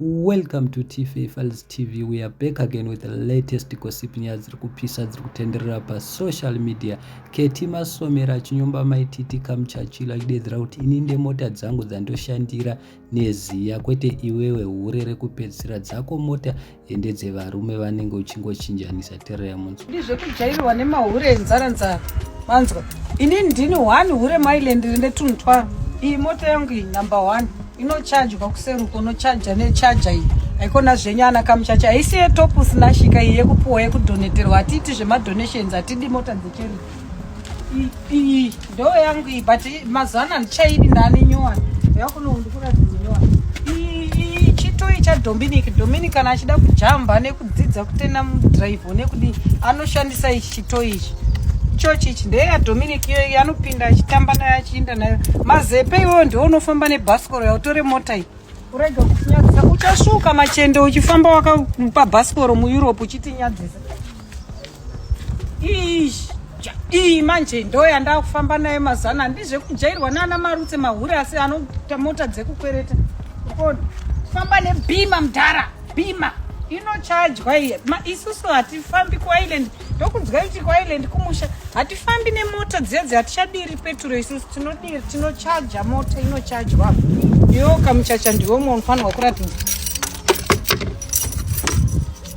Welcome to TFA Files TV. We are back again with the latest gossip nyaya dziri kupisa dziri kutenderera pasocial media. Keti Masomera achinyomba Mai Titi Kamuchachilo achideedzera kuti ini ndemota dzangu dzandoshandira neziya kwete iwewe hure rekupedzisira dzako mota ndedzevarume vanenge uchingochinjanisa tererai munzwa. Ndizvekujairirwa nemahure enzara nzara manzwa ini ndini one hure mailand rine tunhu twaro iyi mota yangu iyi number one inochajwa kuseruko unochaja nechaja iyi haikona zvenyu ana kamuchacha haisi yetop usina shika iyi yekupuwa yekudoneterwa hatiiti zvemadonations hatidi mota dzecheri iyi ndo yangu iyi but mazuva ano handichaidi ndane nyowani yakuno ndikuratidza nyowani iyi chitoyi chadominic dominic kana achida kujamba nekudzidza kutena mudrive nekudii anoshandisa ichi chitoyi ichi ichochi ichi ndeyadominic iyoyi anopinda achitamba nayo achiinda nayo mazepe iwoyo ndiwo unofamba nebhasikoro yautore mota iyi urege kutinyadzisa uchasvuka machende uchifamba wakamupa bhasikoro mueurope uchitinyadzisa iyi manje ndo yandakufamba nayo mazana handizvekujairwa nana marutse mahure asi anoita mota dzekukwereta ukona famba nebhima mudhara bhima inochajwa iye isusu hatifambi kuisland ndokunzwa ichi kuisland kumusha hatifambi nemota dziya dziya hatichadiri peturo isusu tinodiri tinochaja mota inochajwa iwo kamuchacha ndiwo umwe unofanirwa kuratidza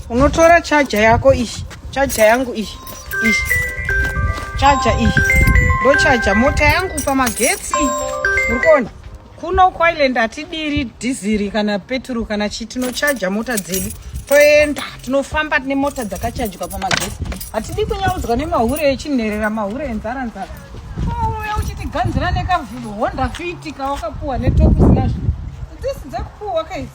unotora chaja yako iyi chaja yangu iyi iyi chaja iyi ndochaja mota yangu pamagetsi uri kuona kuno kuisland hatidiri dhiziri kana peturu kana chii tinochaja mota dzedu toenda tinofamba tine mota dzakachajwa pamagetsi hatidi kunyaudzwa nemahure echinherera mahure enzara nzara uya uchitiganzira nekahonda fiti kawakapuwa netokusinazvo dzisi dzekupuwa kaidzi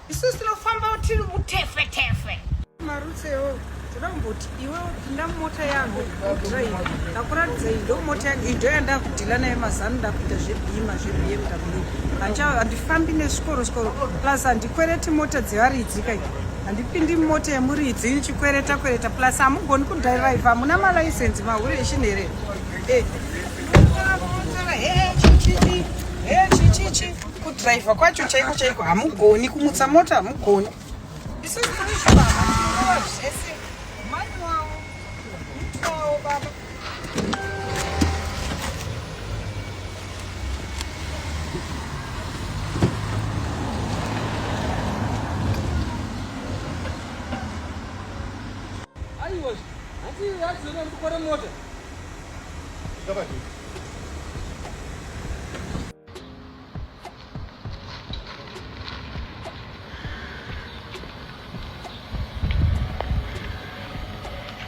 isusu tinofamba tiri mutefe tefe marutsewo toda kumboti iwe pinda mumota yako udrive ndakuratidza iyi ndo mota yangu iyi ndo yandakudhila nayo mazano ndakuita zvebhima zvebmw handifambi nezvikoro zvikoro plus handikwereti mota dzevaridzi kai handipindi mumota yemuridzi ndichikwereta kwereta plus hamugoni kudhiraivha hamuna malaisensi mahure echinherera eh. chichichi chichichi kudhiraivha kwacho chaiko chaiko hamugoni kumutsa mota hamugoni isusu tiri zvibaba tinorova zvese manual mutwawo baba Aiwa, hanti yadziona ndikore mota.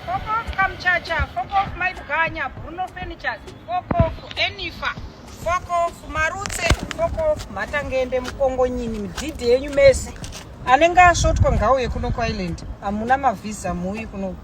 Fuck off Kamchacha, fuck off Mai Buganya, Bruno Furnitures, fuck off Enifa, fuck off Marutse, fuck off Matangende Mukongonyini, midhidhi yenyu mese. Anenge asvotwa ngauye kuno kuIsland. Hamuna mavhisa muuyi kuno.